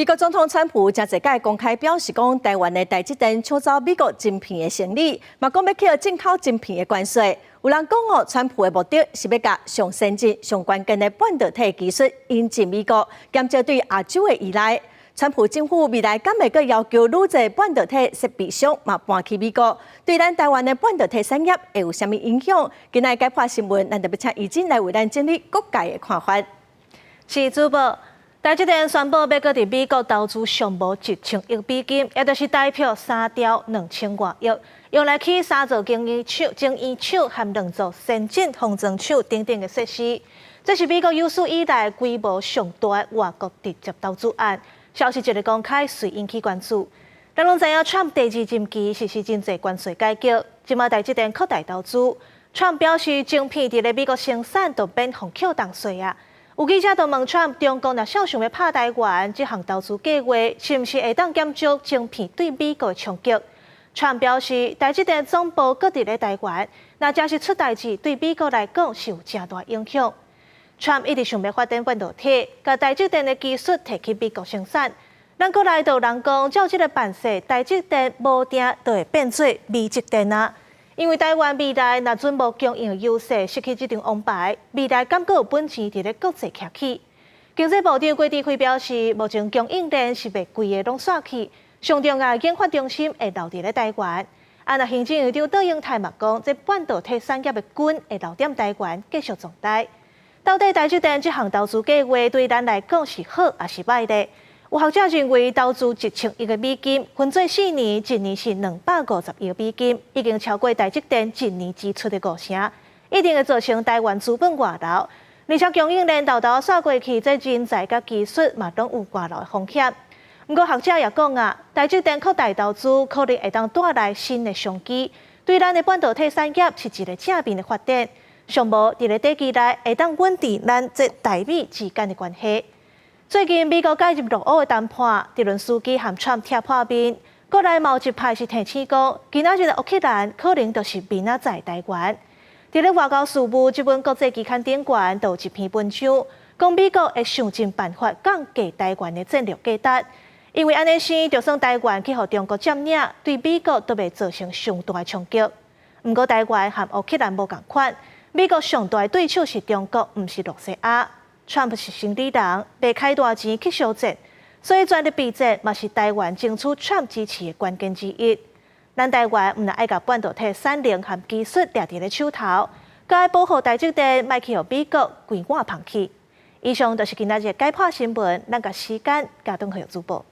美國總統川普誠濟擺公開表示講，台灣的台積電搶走美國晶片的生意，嘛講欲起進口晶片的關稅。有人講哦，川普的目的是欲共上先進、上關鍵的半導體技術引進美國，減少對亞洲的依賴。川普政府未來敢會閣要求愈濟半導體設備商嘛搬去美國，對咱台灣的半導體產業會有啥物影響？今仔日解破新聞，咱特別請怡靜來為咱整理各界的看法。是主播。台積電宣布欲閣佇美國投資上無1000億美金，也就是台票3兆2000外億，用來起三座晶圓廠、晶圓廠和兩座先進封裝廠等等的設施。這是美國有史以來規模上大的外國直接投資案。消息一个公開，隨引起關注。咱攏知影，川普第二任期實施真濟關稅改革，這馬台積電擴大投資。川普表示，晶片佇咧美國生產就免予扣重稅啊。有記者就問川普，中國若想欲拍台灣，這項投資計劃是毋是會當減少晶片對美國的衝擊？川普表示，台積電總部閣佇咧台灣，若真是出代誌，對美國來講是有誠大影響。川普一直想欲發展半導體，共台積電的技術提去美國生產。咱國內就有人講，照這个辦勢，台積電無定就會變做美積電啊。因為台灣未來若準無供應優勢，失去這張王牌，未來敢閣有本錢佇咧國際徛起？經濟部長郭智輝表示，目前供應鏈是袂規个攏煞去，上重要的研發中心會留佇咧台灣。啊，若行政院長卓榮泰嘛講，這半導體產業的根會留踮台灣，繼續壯大。到底台積電這項投資計劃對咱來講是好抑是䆀呢？有學者認為，投資1000億個美金，分做4年，一年是250億美金，已經超過台積電一年支出的五成，一定會造成台灣資本外流。而且供應鏈沓沓煞過去，這人才佮技術嘛攏有外流的風險。毋過學者也講啊，台積電擴大投資，可能會當帶來新的商機，對咱的半導體產業是一个正面的發展。上無佇咧短期內會當穩定咱這台美之間的關係。最近美國介入俄烏的談判，澤倫斯基和川普拆破面，國內嘛有一派是提醒講，今仔日的烏克蘭可能就是明仔載台灣。佇咧外交事務這本國際期刊頂懸，就有一篇文章，講美國會想盡辦法降低台灣的戰略價值，因為按呢生，就算台灣去予中國佔領，對美國都袂造成上大的衝擊。毋過台灣和烏克蘭無仝款，美國上大的對手是中國，毋是露西亞。川普是生理人，袂開大錢去相戰，所以全力備戰嘛是台灣爭取川普支持的關鍵之一。咱台灣毋但愛共半導體產能和技術掠佇咧手頭，閣愛保護台積電，莫去予美國規碗捧去。以上就是今仔日解破新聞，咱共時間交轉予主播。